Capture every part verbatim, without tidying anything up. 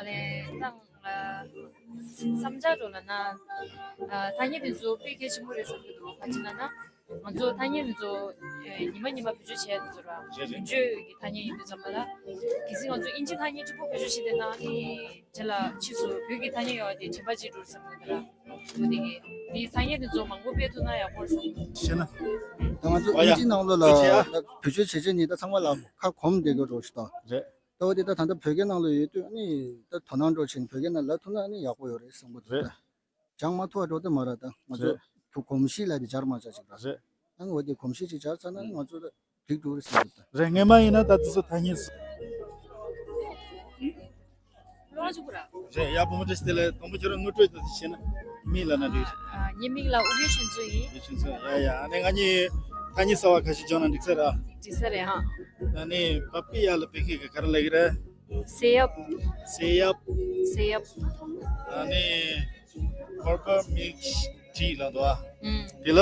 ཨ་ལས་ཏང་ཨ་བསམ་འཆར་འགྲོ་ལ་ན། ཨ་ཐ་སྙད་དེ་ཚོ་དཔེ་གལ་ཆེན་པོ་རེད་བསམ་གྱི་འདུག་ག་ཅི་ལ་ན། ང་ཚོ་ཐ་སྙད་དེ་ཚོ་ཨེ་ཉི་མ་ཉི་མ་བེད་སྤྱོད་བྱས་དེ་ཚོ་ར། རེད་རེད། མི་བརྗོད་ཀྱི་ཐ་སྙད་ཡིན་དུས་ཙམ་པ་ལ། གལ་སྲིད་ང་ཚོ་དབྱིན་ཇི་ཐ་སྙད་གཅིག་པོ་བེད་སྤྱོད་བྱས་བསྡད་ན་ཨེ་རྗེས་ལ་ཕྱིས་སུ་བོད་ཀྱི་ཐ་སྙད་ཡོད་པ་དེ་དྲན་པ་བརྗེད་འགྲོ་བསམ་གྱི་འདུག་ར། འོ་དེ་གི་དེའི་ཐ་སྙད་དེ་ཚོ་མང་པོ་སྤེལ་ཐུབ་ན་ཡག་པོ་རེད་བསམ་གྱི་འདུག་ཤེས་ན། ད་ང་ཚོ་ཨོ་ཡ། དབྱིན་ཇིའི་ནང་ལོགས་ལ་ཐུགས་རྗེ་ཆེ། ད་བེད་སྤྱོད་བྱེད་བྱེད་ནི་ད་ཚང་མ་ལ་ཁ་གོམས་བསྡད་དགོས་རོགས་ཞིག་དང་། རེད། ད་འོ་དེ་ད་ད་ལྟ་བོད་སྐད་ནང་ལ་ཡོད་དུས་ཨ་ནི་ད་དོ་སྣང་འགྲོ་ཕྱིན་བོད་སྐད་ནང་ལབ་ཐུབ་ན་ཨ་ནི་ཡག་པོ་ཡོད་རེད་བསམ་གྱི་འདུག་རེད། ད་སྦྱང་མ་ཐུབ་པ་འགྲོ་དེ་མ་རེད། ད་ང་ཚོ་རེད། གོམས་གཤིས་ལ་དེ་སྦྱར་མ་བྱ་ཅིག་ར། རེད། ཨ་ནི་འོ་དེ་གོམས་གཤིས་ཅིག་སྦྱར་ཚར་ན་ང་ཚོ་ད་འགྲིག་འགྲོ་རེད་བསམ་གྱི་འདུག་ད། རེད། སྔས་མ་ཡིན་ན་ད་དེ་ཚོ་ཐ་སྙད་ཟེར། ལོ་ཆུ་གུ་ར། རེད། ཡག་པོ་མོ་ཏྲེ་སྟེ་ལེ། དང་པོ་ཁྱོད་རང་ངོ་སྤྲོད་དང་དེ་བྱས་ན་མིང་ལབ་ན་འགྲིག་རེད། ཨ་ངའི་མིང་ལ་ཨུ་ཡོན་ཆོས་མཚོ་ཡིན། ཡོན་ཆོས་མཚོ། ཡ་ཡ། ཨ་ནི་ང་གཉིས་ཐ་སྙད་གསར་བ་ཁ་ཤས་སྦྱོང་ན་འགྲིག་ས་རེད་ཨ། འགྲིག་ས་རེད་ཧ། ཨ་ནི་པ་པི་ཡ་ལ་བོད་སྐད་ག་རེ་ལབ་ཀྱི་རེད། སེ་ཡབ། སེ་ཡབ། སེ་ཡབ། ཨ་ནི་herbal milk tea ལབ་འདུག་ཨ། ཨུམ། དེ་ལ་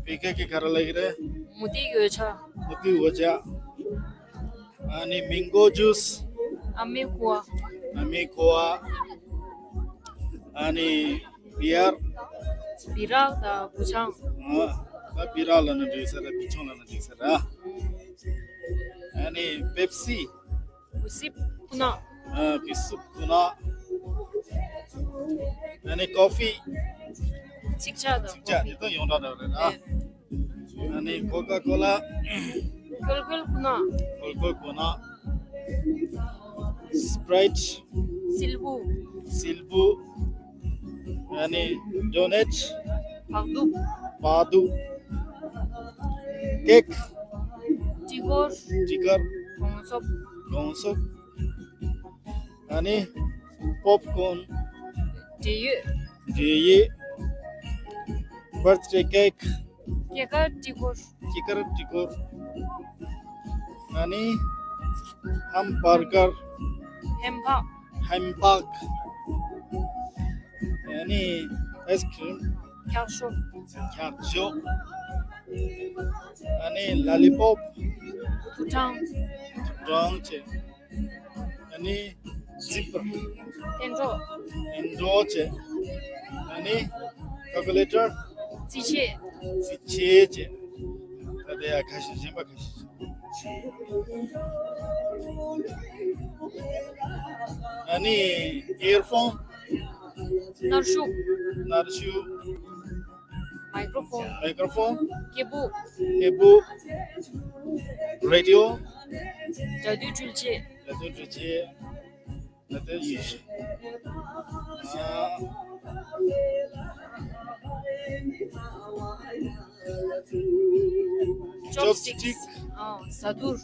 བོད་སྐད་ག་རེ་ལབ་ཀྱི་རེད། མུ་ཏིག་འོད་ཆགས། མུ་ཏིག་འོད་ཆགས། ཨ་ནི་མེང་གོ་ཇུས། ཨ་མའི་ཁུ་བ། ཨ་མའི་ཁུ་བ། ཨ་ནི་བི་ཡར། བི་རག་དང་བུ་ཆང་། ཨ་ད་བི་རག་ལབ་ན་འགྲིག་ས་རེད། བུ་ཆང་ལབ་ན་འགྲིག་ས་རེད། ཨ་ནི་པེབ་སི། བུ་སིབ་ཁུ་ནག། ཨ་བུ་སིབ་ཁུ་ནག། ཨ་ནི་ཀོ་ཕི། ཚིག་ཆག་དང་། ཚིག་ཆག་དེ་དང་ཡོངས་གྲགས་འདྲ་རེད་ཨ། རེད། ཨ་ནི་ཀོ་ཀ་ཀོ་ལ། ཀོལ་ཀོལ་ཁུ་ནག། ཀོལ་ཀོལ་ཁུ་ནག། སི་པྲའིཊ། སིལ་བུ། སིལ་བུ། ཨ་ནི་ཌོ་ནཊ། བག་གདུབ། བག་གདུབ། ཀེག། སྤྲི་གོར། སྤྲི་གོར། གོང་སོབ། གོང་སོབ། ཨ་ནི་པོབ་ཀོན། འབྲས་ཡོས། འབྲས་ཡོས། བར་ཐི་ཌེ་ཀེག། སྐྱེས་སྐར་སྤྲི་གོར། སྐྱེས་སྐར་སྤྲི་གོར། ཨ་ནི་ཧམ་བར་གར། ཧེམ་ཕག། ཧེམ་ཕག། ཨ་ནི་ཨའི་སི་ཀྲིམ། འཁྱག་ཤོག། འཁྱག་ཤོག། ཨ་ནི་ལ་ལི་པོབ། ཐུག་སྦྲང་། ཐུག་སྦྲང་བྱས། ཨ་ནི་ཛི་པར། ཐེན་གྲོགས། ཐེན་གྲོགས་བྱས། ཨ་ནི་ཀལ་ཀུ་ལེ་ཊར། རྩིས་ཆས། རྩིས་ཆས་བྱས། ད་དེ་ཡང་ཁ་ཤས། གཞན་པ་ཁ་ཤས། ཨ་ནི་ཨིར་ཕོན། གནར་ཤུགས། གནར་ཤུགས། མའི་ཀྲོ་ཕོན། མའི་ཀྲོ་ཕོན། སྐད་སྦུག། སྐད་སྦུག། རེ་ཌི་ཡོ། སྒྲ་སྡུད་འཕྲུལ་ཆས། སྒྲ་སྡུད་འཕྲུལ་ཆས། ད་ལྟ་ཡིན། ཅོབ་སི་ཊིག། ཨ། ཟ་ཐུར།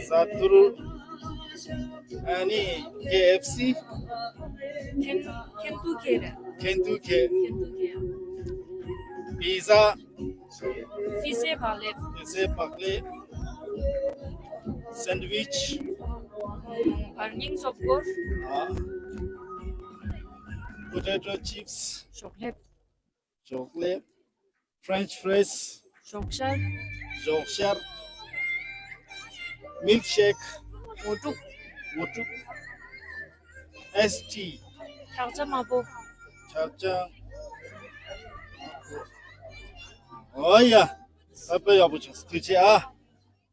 ཟ་ཐུར། ཨ་ནི་ཀེ་ཨེཕ་སི། ཁེན་ཁེན་ཏུ་ཁེ་རེད། ཁེན་ཏུ་ཁེ། ཁེན་ཏུ་ཁེ། པི་ཛ། ཕི་སེ་བག་ལེབ། ཕི་སེ་བག་ལེབ། སན་ཌི་ཝིཆ། བར་རྙིང་སོབ་སྐོར། ཨ། པོ་ཏེ་ཊོ་ཅིབས། ཞོག་ལེབ། ཞོག་ལེབ། ཕྲེན་ཆི་ཕ་རའི་སི། ཞོག་ཤར། ཞོག་ཤར། མིལ་ཤེག། འོ་ཀྲུག། འོ་ཀྲུག། ཨའི་སི་ཊི། ཁྱག་ཇ་དམར་པོ། ཁྱག་ཇ། ཨོ་ཡ། ད་དཔེ་ཡག་པོ་བྱུང་སོང་། ཐུགས་རྗེ་ཆེ་ཨ།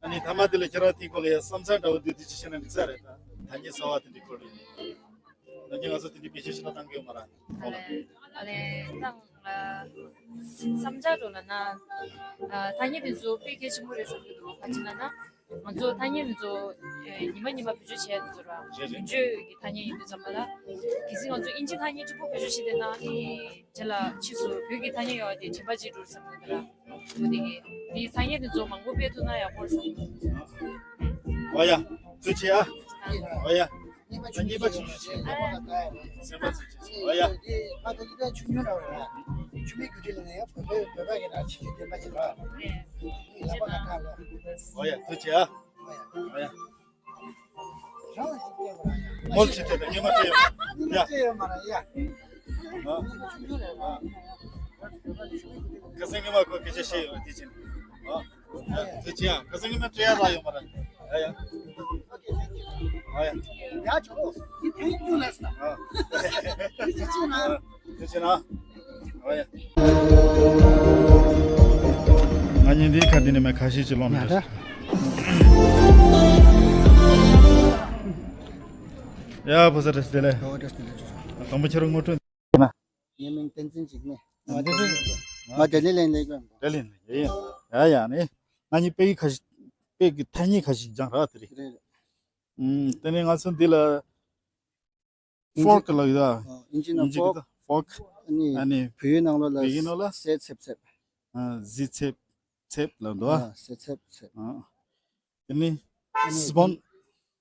ཨ་ནི་མཐའ་མ་དེ་ལ་ཁྱེད་རང་དེའི་སྐོར་ལ་ཡ་བསམ་འཆར་འདྲ་བོ་འདུག་དེ་ཅིག་བཤད་ན་འགྲིག་ས་རེད། ད་ཐ་སྙད་གསར་བ་དེ་འདྲའི་སྐོར་ལ་ཡིན། ད་ནི་ང་ཚོ་དེ་འདྲའི་བེད་སྤྱོད་ཞིག་ལ་བཏང་གི་ཡོད་མ་རེད། ཨ་ལས་ཨ་ལས་ད་ང་བསམ་འཆར་འགྲོ་ལ་ན། ཨ་ཐ་སྙད་དེ་ཚོ་དཔེ་གལ་ཆེན་པོ་རེད་བསམ་གྱི་འདུག་ག་ཅི་ལ་ན། ང་ཚོ་ཐ་སྙད་དེ་ཚོ་ཨེ་ཉི་མ་ཉི་མ་བེད་སྤྱོད་བྱས་དེ་ཚོ་ར། རེད་རེད། བེད་སྤྱོད་ཀྱི་ཐ་སྙད་ཡིན་དུས་ཙམ་པ་ལ། གལ་སྲིད་ང་ཚོ་དབྱིན་ཇི་ཐ་སྙད་གཅིག་པོ་བེད་སྤྱོད་བྱས་བསྡད་ན་ཨེ་རྗེས་ལ་ཕྱིས་སུ་བོད་ཀྱི་ཐ་སྙད་ཡོད་པ་དེ་དྲན་པ་བརྗེད་འགྲོ་བསམ་གྱི་འདུག་ར། འོ་དེ་གི་དེའི་ཐ་སྙད་དེ་ཚོ་མང་པོ་སྤེལ་ཐུབ་ན་ཡག་པོ་རེད་བསམ་གྱི་འདུག་ཨོ་ཡ། ཐུགས་རྗེ་ཆེ་ཨ། ཨོ་ཡ། གཉིས་པ་ཆུང་ཆུང་ཆེ། སེམས་པ་ཚིག་ཆེ་ཆེ། ཨོ་ཡ། ཨ་ད་གཉིས་པ་ཆུང་ཆུང་ར་བ་ར། ཆུ་མིག་གི་དྲི་ལ་ནས་བོད་པའི་བོད་པ་གི་ར་ཆི་ཆི་བདེན་པ་ཅིག་ར། ཡག་པ་ཁ་ཁ་ལ། ཨོ་ཡ། ཐུགས་རྗེ་ཆེ་ཨ། ཨོ་ཡ། ཨོ་ཡ། མོལ་ཆེ་ཐེ་ད་ཉི་མ་ཆེ་ཡོད་ཡ། ཉི་མ་ཆེ་ཡོད་མ་ར་ཡ། ཨ། ཁ་སང་ཉི་མ་ཁོ་སྐད་ཆ་བཤད་ཡོད་དེ་ཆེ། ཨ། ཐུགས་རྗེ་ཆེ་ཡ། ཁ་སང་ཉི་མ་ཁྲེལ་ཡ་རག་ཡོད་མ་ར། ཨ་ཡ། ཨ་ཡ། ཡ་ཇོ། ཡི་ཐེང་ཀྱུ་ལེ་སི་ན། ཨ། ཡི་ཆི་ན། ཡི་ཆི་ན། ཨ་ཡ། ང་གཉིས་འདི་ཁ་འདི་ནས་མ་ཁ་ཤས་ཅིག་ལོན་ཡ་ད། ཡ་ཕོ་ས་བཀྲ་ཤིས་བདེ་ལེགས། ཨོ་བཀྲ་ཤིས་བདེ་ལེགས། དང་པོ་ཁྱེད་རང་ངོ་སྤྲོད། ངའི་མིང་བསྟན་འཛིན་འཇིགས་མེད། ང་ང་ལྡི་ལི་ལན་ལེགས་ཡོད། ལྡི་ལི་ལན་ལེགས་ཡོད། ཡ་ཡ་ནི། ང་གཉིས་དཔེ་ཡིག་ཁ་ཤས། དཔེ་གི་ཐ་སྙད་ཁ་ཤས་སྦྱངས་ར་དེ་རེད། རེད་རེད། ཨུམ། དེ་ནས་ང་ཚོ་འདི་ལ་ཨིན་ཇི། ཕོར་ཀ་ལ་ཡོད་ད། ཨ། ཨིན་ཇི་ནང་ཨིན་ཇི་ཕོར་ཀ། ཕོར་ཀ། ཨ་ནི་ཨ་ནི་བོད་ཡིག་ནང་ལོགས་ལ་བོད་ཡིག་ནང་ལ་ཟས་ཚེབ་ཚེབ། ཨ། ཟས་ཚེབ་ཚེབ་ལ་འདུག་ཨ། ཨ། ཟས་ཚེབ་ཚེབ། ཨ། དེ་ནི་ཨ་ནི་སི་པུན།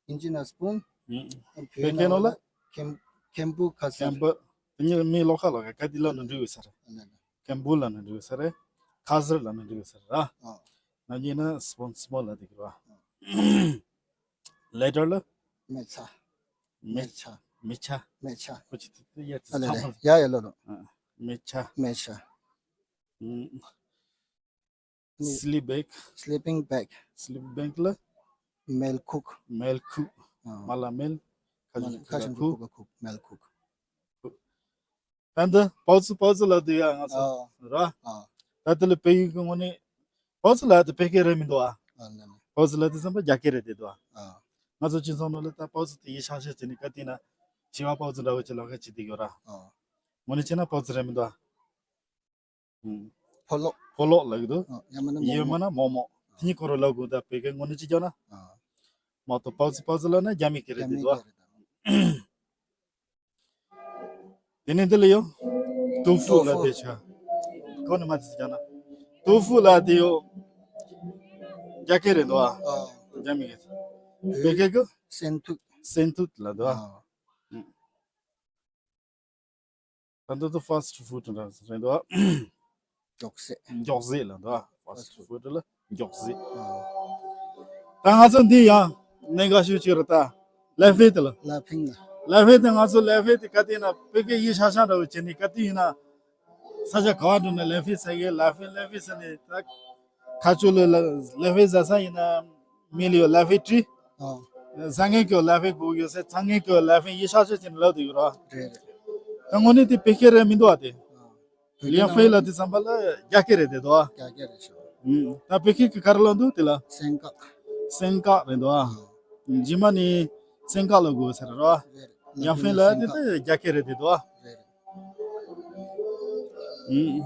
ཨིན་ཇི་ནང་སི་པུན། ཨུམ། བོད་ཡིག་ནང་ལ་ཁེམ་ཁེམ་བུ་ཁ་ཟེར། ཁེམ་བུ། དེ་ཉིད་མི་ལོག་ཁ་ལོག་ཁ་ག་དེ་ལབ་ན་འགྲིག་ཡོད་ས་རེད། ཨ་ལ་ལ། ཁེམ་བུ་ལབ་ན་འགྲིག་ཡོད་ས་རེད། ཁ་ཟེར་ལབ་ན་འགྲིག་ཡོད་ས་རེད་ར། ཨ། ང་གཉིས་ན་སི་པུན་སི་པུན་ལབ་དེ་གི་ར། ཨ། ལེ་ཊར་ལ། མེ་ཆ། མེ་མེ་ཆ། མེ་ཆ། མེ་ཆ། ཁོ་ཅི་ཏི་ཡ་ཏི་ཨ་ལ་ལ། ཚ་མ། ཡ་ཡ་ལོ་ལོ། ཨ། མེ་ཆ། མེ་ཆ། ཨུམ། ནི། སི་ལིབ་བེག། སི་ལིབ་པིང་བེག། སི་ལིབ་བེག་ལ། མལ་ཁུག། མལ་ཁུག། ཨ། མ་ལ་མལ། ཁ་ཨ། ཅིག་ཁ་ཁུག་ཅིག་ལ་ཁུག། ཁུག་ཁུག་མལ་ཁུག། ད་འདི་པའོ་ཙི་པའོ་ཙི་ལབ་དུས་ཡ་ང་ཚོ། ཨ། ར། ཨ། ད་དེ་ལ་བོད་ཡིག་གི་ངོས་ནས་པའོ་ཙི་ལབ་དེ་བོད་སྐད་རེད་མི་འདུག་ཨ། ཨ་ལ་ལ། པའོ་ཙི་ལབ་དེ་ཙམ་པ་རྒྱ་སྐད་རེད་དེ་འདུག་ཨ། ཨ། ང་ཚོ་སྤྱི་ཚོགས་ནང་ལ་ད་པའོ་ཙི་དེ་ཡིག་ཤག་ཤག་བྱས་ནས་བཀའ་བསྟན་ན་བྱི་བ་པའོ་ཙི་འདྲ་བོ་ཅིག་ལབ་མཁན་ཅིག་བསྡད་ཡོད་ར། ཨ། ངོས་ནས་བྱས་ན་པའོ་ཙི་རེད་མི་འདུག་ཨ། ཨུམ། ཕོ་ལོ། ཕོ་ལོ་ལབ་ཀྱི་འདུག་ཨ། ཡང་མིན་ན་མོག་མོག་ཡང་མིན་ན་མོག་མོག། དེ་གཉིས་ཁོ་རང་ལབ་དགོས། ད་བོད་སྐད་ངོས་ནས་ཅིག་བརྒྱབ་ན། ཨ། མ་གཏོགས་པའོ་ཙི་པའོ་ཙི་ལབ་ན་རྒྱ་མི་སྐད་རེད་རྒྱ་དེ་མི་འདུག་ཨ། སྐད་རེད་ད། དེ་ནས་འདི་ལ་ཡོད། ཏོ་ཧྥུ་ལབ་དེ་ཆ། ཁོ་ནི་མ་ཙི་ཅང་ན། ཏོ་ཧྥུ་ལབ་དེ་ཡོད། རྒྱ་སྐད་རེད་འདུག་ཨ། ཨ། རྒྱ་མི་སྐད། བོད་སྐད་གི། སྲན་ཐུག། སྲན་ཐུག་ལབ་འདུག་ཨ། ཨ། ད་འདི་ཚོ་ཕ་སི་ཊི་ཕུཌ་འདྲ་རེད་འདུག་ཨ། མགྱོགས་ཟས། མགྱོགས་ཟས་ལབ་འདུག་ཨ། ཕ་སི་ཊི་ཕུཌ་ལ་མགྱོགས་ཟས། ཨ། ད་ང་ཚོ་འདི་ཡང་གནད་འགག་ཤོས་ཅིག་རེད་ད། ལ་ཧྥེ་དེ་ལ། ལ་ཕིང་ལ། ལ་ཧྥེ་དེ་ང་ཚོ་ལ་ཧྥེ་དེ་ག་དུས་ན་བོད་སྐད་ཡིག་ཤག་ཤག་འདྲ་བོ་བྱས་ནས་ག་དུས་ཡིན་ན། ས་ཆ་ག་བ་འགྲོ་ན་ལ་ཧྥེ་ཟ་གི། ལ་ཧྥེ་ལ་ཧྥེ་ཟེར་ནས་ད། ཁ་ཆུ་ལ་ལ་ལ་ཧྥེ་ཟ་ས་ཡིན་ན་མི་ལ་ཡོད་ལ་ཧྥེ་བྲིས། ཨ། ཟ་མཁན་ཀྱི་ལ་ཧྥེ་དགོས་ཡོད་ཟེར། ཚ་མཁན་ཀྱི་ལ་ཧྥེ་ཡིག་ཤག་ཤག་བྱས་ནས་ལབ་དུ་ཡོད་ར། རེད་རེད། ད་དངོས་གནས་དེ་བོད་སྐད་རེད་མི་འདུག་ཨ་དེ། ཨ། ལིའང་ཧྥེ་ལབ་དུས་ཙམ་པ་ལ་རྒྱ་སྐད་རེད་དེ་འདུག་ཨ། རྒྱ་སྐད་རེད་ཤག་ཨུམ། ད་བོད་སྐད་ཀྱི་ག་རེ་ལབ་འདུག་དེ་ལ། སེང་ཀག་སེང་ཀག་རེད་འདུག་ཨ། ཨ། རྗེས་མ་ནི་སེང་ཀག་ལབ་དགོས་ཟེར་ར། རེད་རེད། ལིའང་ཧྥེ་ལབ་དེ་ད་རྒྱ་སྐད་རེད་དེ་འདུག་ཨ། རེད་རེད། ཨུམ།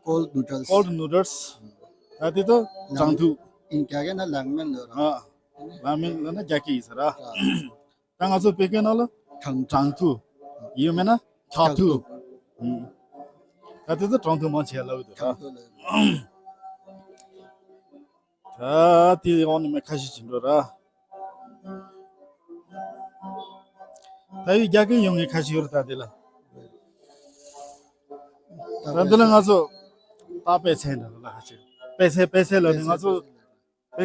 ཀོལ་ཌི་ནུ་ཌལ་སི། ཀོལ་ཌི་ནུ་ཌལ་སི། ད་དེ་ད་ལང་། གྲང་ཐུག་ཨིན། རྒྱ་སྐད་ན་ལང་མེན་ལབ་ར། ཨ། ལང་མེན་ལབ་ན་རྒྱ་སྐད་ཡིན་ཟེར་ར། ཨ། ད་ང་ཚོ་བོད་སྐད་ནང་ལ་གྲང་། གྲང་ཐུག་ཡིན་མིན་ན་འཁྱག་ཐུག་འཁྱག་ཐུག་ཨུམ། ད་དེ་ཚོ་གྲང་ཐུག་མང་ཆེ་ལབ་ཀྱི་འདུག་ད། གྲང་ཐུག་ལབ། ད་དེ་འོག་ནས་མི་ཁ་ཤས་ཅིག་འགྲོ་ར། ད་ཡོད་རྒྱ་སྐད་ཡོད་མཁན་ཁ་ཤས་ཡོད་རེད་ད་དེ་ལ། ད་འདི་ལ་ང་ཚོ་ད་པད་ཚལ་འདྲ་ལ་ཁ་ཤས། པད་ཚལ་པད་ཚལ་ལབ་ནས་ང་ཚོ་བོད་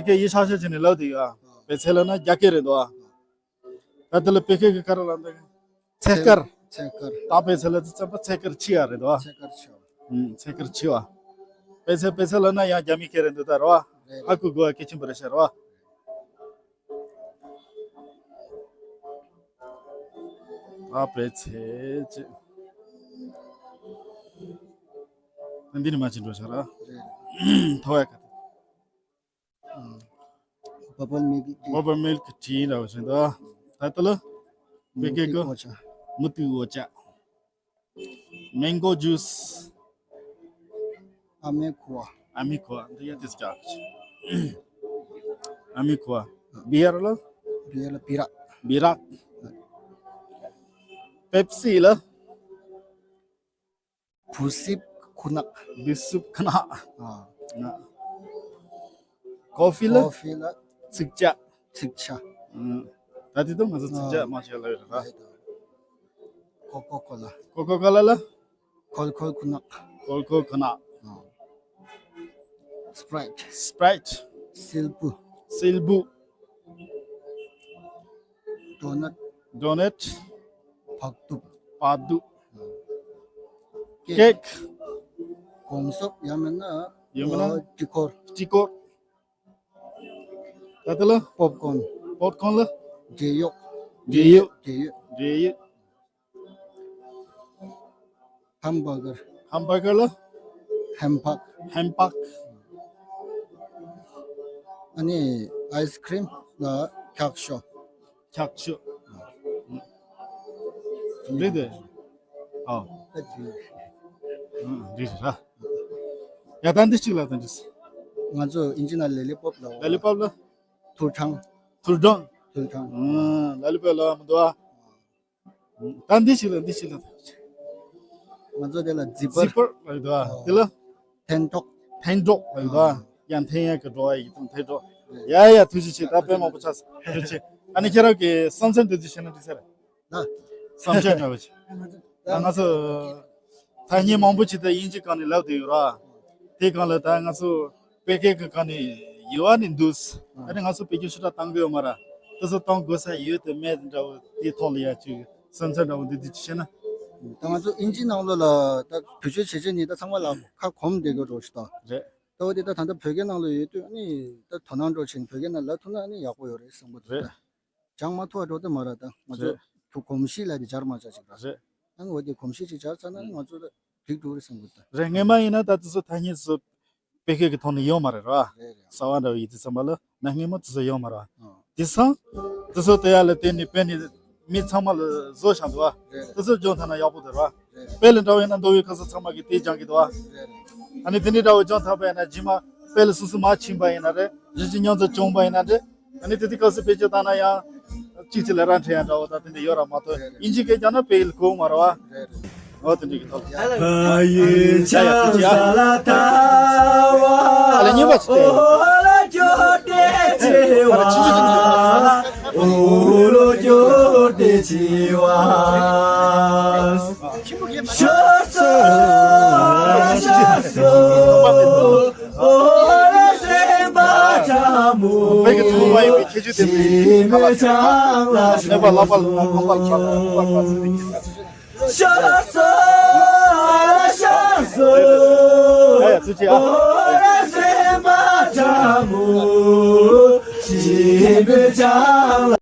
སྐད་ཡིག་ཤག་ཤག་བྱས་ནས་ལབ་དུས་ཡ། པད་ཚལ་ལབ་ན་རྒྱ་སྐད་རེད་འདུག་ཨ། ད་དེ་ལ་བོད་སྐད་ཀྱི་ག་རེ་ལབ་འདུག་ཚལ་དཀར། ཚལ་དཀར། ད་པད་ཚལ་ལ་དུས་ཙམ་པ་ཚལ་དཀར་ཆེ་བ་རེད་འདུག་ཨ། ཚལ་དཀར་ཆེ་བ། ཨུམ། ཚལ་དཀར་ཆེ་བ། པད་ཚལ་པད་ཚལ་ལབ་ན་ཡང་རྒྱ་མི་སྐད་རེད་འདུག་ད་རེད་བ། རེད། ཧ་གོ་དགོས་པ་གལ་ཆེན་པོ་རེད་ཤག་རེད་བ། ད་པད་ཚལ་ཅེས། འདི་ནི་མ་ཕྱིན་འགྲོ་ཤག་ར། རེད། ཐོ་ཡ་ཁ། ཨ། བ་བལ་མིལ་ཊི། བ་བལ་མིལ་ཊི་འདྲ་བ་ཞིག་འདུག་ད་ལྟ་ལ། བོད་སྐད་ཀྱི་མུ་ཏིག་འོ་ཅག་མུ་ཏིག་འོ་ཅག་མེང་གོ་ཇུས། ཨ་མའི་ཁུ་བ། ཨ་མའི་ཁུ་བ་འདི་ཡ་ཏིས་ཅག་ཨ་མའི་ཁུ་བ། བི་ཡར་ལ། བི་ཡར་ལ་བི་རག་བི་རག་པེབ་སི་ལ། བུ་སིབ་ཁུ་ནག་བུ་སིབ་ཁུ་ནག་ཨ། ཀོ་ཧྥི་ལ། ཀོ་ཧྥི་ལ། ཚིག་ཇ། ཚིག་ཇ། ཨ། ད་དེ་དུས་ང་ཚོ་ཚིག་ཇ་ཨ། མ་བྱས་ལ་ཡོད་ར། ཀོ་ཀོ་ཀོ་ལ། ཀོ་ཀོ་ཀོ་ལ་ལ། ཁོལ་ཁོལ་ཁུ་ནག་ཁོལ་ཁོལ་ཁུ་ནག་ཨ། སི་པྲའིཊ། སི་པྲའིཊ། སིལ་བུ། སིལ་བུ། ཌོ་ནཊ། ཌོ་ནཊ། བག་ཐུབ། བག་ཐུབ། ཀེག་ཀེག་གོང་སོབ་ཡང་མིན་ན། ཡང་མིན་ན། ཨ། ཊི་ཀོར། ཊི་ཀོར། ད་ལྟ་ལ། པོབ་ཀོན། པོབ་ཀོན་ལ། འབྲས་གཡོག་འབྲས་ཡོས། འབྲས་ཡོས། འབྲས་ཡོས། ཧམ་བྷར་གར། ཧམ་བྷར་གར་ལ། ཧེམ་ཕག་ཧེམ་ཕག་ཨ་ནི་ཨའི་སི་ཁི་རིམ་ལ་འཁྱག་ཞོ། འཁྱག་ཞོ། འབྲས་དེ། ཨ། ད་ཅི། འབྲས་ར། ཡ་ད་འདི་གཅིག་ལ་ད་འདི། ང་ཚོ་ཨིན་ཇི་ནང་ལེ་ལི་པོབ་ལ། ལེ་ལི་པོབ་ལ། ཐུར་ཁྲང་། ཐུར་ཁྲང་། ཐུར་ཁྲང་། ཨ། ལེ་ལི་པོབ་ལ་མི་འདུག་ཨ། ད་འདི་ཞིག་ལ་འདི་ཞིག་ལ། ང་ཚོ་དེ་ལ་ཛི་པར། ཛི་པར་ལ་ཡོད་དོ། དེ་ལ་ཐན་ཏྲོག་ཐན་ཏྲོག་ལ་ཡོད་དོ། ཡང་ཐན་ཡང་གི་འགྲོ་བ་ཡི་དམ་ཐན་ཏྲོག་ཡ་ཡ་ཐུགས་རྗེ་ཆེ། ད་དཔེ་མང་པོ་ཆགས་སོང་། ཐུགས་རྗེ་ཆེ། ཨ་ནི་ཁྱེད་རང་གི་བསམ་ཚུལ་འདི་ཚོ་བཤད་ན་འགྲིག་ས་རེད། ན། བསམ་ཚུལ་འདྲ་བོ་ཆེ། ད་ང་ཚོ་ཐ་སྙད་མང་པོ་ཅིག་ད་དབྱིན་ཇི་སྒང་ནས་ལབ་བསྡད་ཡོད་ར། དེ་སྒང་ལ་ད་ང་ཚོ་བོད་སྐད་ཀྱི་སྒང་ནས་ཡོད་ཨ་ནི་འདུག་ཨ་ནི་ང་ཚོ་བོད་སྐད་ཞེ་དྲག་བཏང་གི་ཡོད་མ་ར། དེ་ཚོ་བཏང་དགོས་ས་ཡོད་དེ་མེད་འདྲ་བོ་དེ་ཐོག་ལ་ཡ་ཅིག་བསམ་ཚུལ་འདྲ་བོ་འདི་འདི་ཅིག་བཤད་ན། ད་ང་ཚོ་དབྱིན་ཇི་ནང་ལོགས་ལ་ད་བེད་སྤྱོད་བྱེད་བྱེད་ནི་ད་ཚང་མ་ལ་ཁ་གོམས་བསྡད་དགོས་རོགས་ཞིག་ད། རེད། ད་འོ་དེ་ད་ད་ལྟ་བོད་སྐད་ནང་ལ་ཡོད་དུས་ཨ་ནི་ད་དོ་སྣང་འགྲོ་བྱེད་ནི་བོད་སྐད་ནང་ལབ་ཐུབ་ན་ཨ་ནི་ཡག་པོ་ཡོད་རེད་བསམ་གི་འདུག་རེད། ད་སྦྱང་མ་ཐུབ་པ་འགྲོ་དེ་མ་རེད། ད་ང་ཚོ་རེད། གོམས་གཤིས་ལ་དེ་སྦྱར་མ་བྱ་ཞིག་ར། རེད། ཨ་ནི་འོ་དེ་གོམས་གཤིས་ཅིག་སྦྱར་ཚར་ན་ཨ་ནི་ང་ཚོ་ད་འགྲིག་འགྲོ་རེད་བསམ་གི་འདུག་ད། རེད། སྔོན་མ་ཡིན་ན་ད་དེ་ཚོ་ཐ་སྙད་ཚོ་བོད་སྐད་ཀྱི་ཐོག་ནས་ཡོད་མ་རེད་ར། རེད་རེད། གསར་བ་འདྲ་བོ་ཡིན་དུས་ཙམ་པ་ལ་ན་སྔོན་མ་དེ་ཚོ་ཡོད་མ་རེད། ཨང་། དེང་སང་དེ་ཚོ་དེ་ཡ་ལ་བརྟེན་ནས་དཔེ་ནི་མི་ཚང་མ་ལ་བཟོ་བཞག་འདུག་བ། རེད་རེད། དེ་ཚོ་སྦྱོང་ཐུབ་ན་ཡག་པོ་འདུག་ར། རེད་རེད། དཔེ་ལ་འདྲ་བོ་ཡིན་ན་མདོ་དབུས་ཁམས་གསུམ་ཚང་མ་གི་དེ་སྦྱང་གི་འདུག་བ། རེད་རེད། ཨ་ནི་དེ་འདྲའི་འདྲ་བོ་སྦྱོང་ཐུབ་པ་ཡིན་ན་རྗེས་མ་དཔེ་ལ་སོ་སོ་མར་ཕྱིན་པ་ཡིན་ན་རེད། གཞིས་བྱེས་མཉམ་འཛོམས་བྱུང་བ་ཡིན་ན་རེད། ཨ་ནི་དེ་དུས་སྐབས་སུ་བེད་སྤྱོད་བཏང་ན་ཡང་གཅིག་གཅིག་ལ་ར་འཕྲད་ཡ་འདྲ་བོ་ད་དེ་འདྲ་ཡོད་ར་མ་གཏོགས་དབྱིན་ཇི་སྐད་སྦྱང་ན་དཔེ་ཡིད་གོ་མ་རེད་བ། འོ་དེ་འདྲ་གི་ཐོག་ལ། ཨ་ཡེ་ཆ་ས་ལ་ད་བ། ཨ་ལ་ཉན་པ་ཞིག་སྟེ། ཨོ་ལ་ཇོ་ཏེ་ཆེ་བ། ཨོ་ལོ་ཇོ་ཏེ་ཆེ་བ། ཤ་ས་ཤ་ས། ཨོ་ལ་སེམས་པ་ཁྲ་མོ། བོད་ཀྱི་ཐུན་མོང་མ་ཡིན་པའི་ཁྱད་ཆོས་ལྡན་པའི་ཁ་ལག་ཅིག་རེད། ནད་པ་ལག་པ་ལ་ཁོག་པ་ལ་ཁྲག་ཁོག་པ་ལ་ཁྲག་ཅིག་རེད། ཤ་ས་ཤ་ས། ཨ་ཡ་ཐུགས་རྗེ་ཆེ་ཨ། ཨོ་ལ་སེམས་པ་ཁྲ་མོ། ཤིང་བུ་ཆང་ལ།